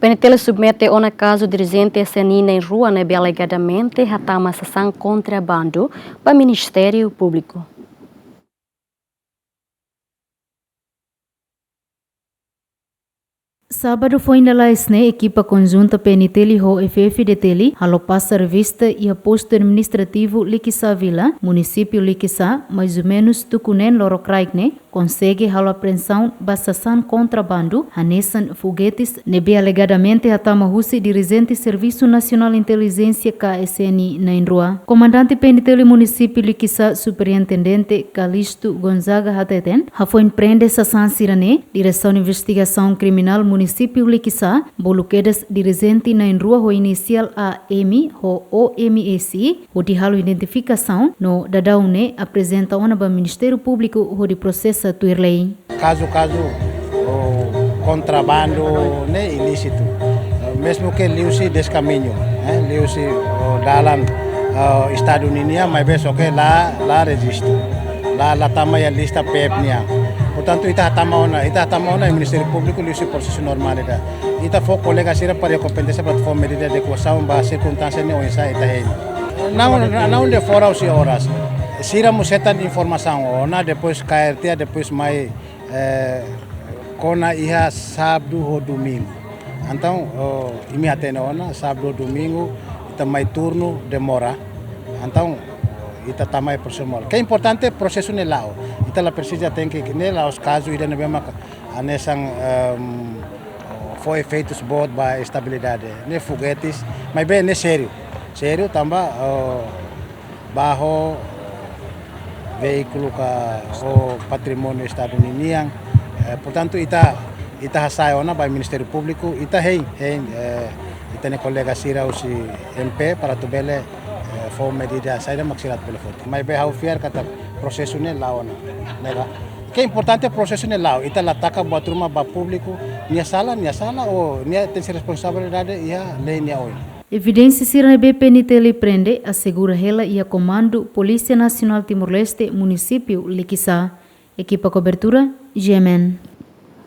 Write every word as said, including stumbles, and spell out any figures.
PNTL submete ona kazu dirijente S N I na'in-rua ne'ebé alegadamente hatama sasán kontrabandu ba Ministériu Públiku. Sábadu foin lalais ne'e, ekipa konjunta PNTL ho F-FDTL halo pasa revista iha postu administrativu Likisá Vila, munisípiu Likisá, mais ou menus tuku neen lorokraik ne'e, konsege halo apreensaun ba sasán kontrabandu, hanesan fogetes, ne'ebé alegadamente hatama husi dirijente Servisu Nasionál Intelijénsia ka S N I na'in-rua. Komandante PNTL munisípiu Likisá, Superintendente Calisto Gonzaga hateten, hafoin prende sasán sira-ne'e, Diresaun Investigasaun Kriminál munisípiu Likisá bolu kedas dirijente na'in-rua ho inisiál A M ho O M S, hodi halo identifikasaun no daudaun ne'e aprezenta ona ba Ministériu Públiku hodi prosesa tuir lei. Kazu-kazu, oh, kontrabandu ne'e ilísitu. Eh, mezmu ke liuhusi deskamiñu, eh, liuhusi, oh, dalan, oh, Estadu ninian, maibé só ke la, la rejistu. La, la tama iha lista P F nian. Portantu, ita hatama ona, ita hatama ona iha Ministériu Públiku liuhusi prosesu normál ida. Ita fó kolega sira para iha kompeténsia para fó medida de koasaun ba sirkunstánsia ne'e oinsá ita hein. Não, não, não de fora husi oras. Sira mós hetan informasaun ona, depois K R T, depois mai, eh, kona iha sábadu ho domingu. Entaun, oh, imi hatene ona, sábadu ho domingu, ita mai turnu demora. Entaun, ita tama iha prosesu mol. Ke importante prosesu ne'e la'o. Ita la presiza tenke, ne'e la'ós kazu ida ne'ebé maka hanesan, ehm, fó efeitus boot ba estabilidade. Ne'e fogetes, maibé ne'e sériu. Sériu tanba, oh, ba ho veíkulu ka ho patrimóniu Estadu ninian. Eh, portantu, ita, ita hasai ona ba Ministériu Públiku, ita hein, hein, eh, ita-nia kolega sira husi M P para atu bele, eh, fó medida saida mak sira atu bele foti. Maibé ha'u fiar katak prosesu ne'e la'o ona, ne'e ka. Ke importante prosesu ne'e la'o, ita la taka buat ruma ba públiku, nia sala, nia sala, ou nia tenke ser responsabilidade iha lei nia oin. Evidénsia sira ne'ebé PNTL prende asegura hela iha Komandu Polísia Nasionál Timor-Leste, munisípiu Likisá. Ekipa kobertura, G M N.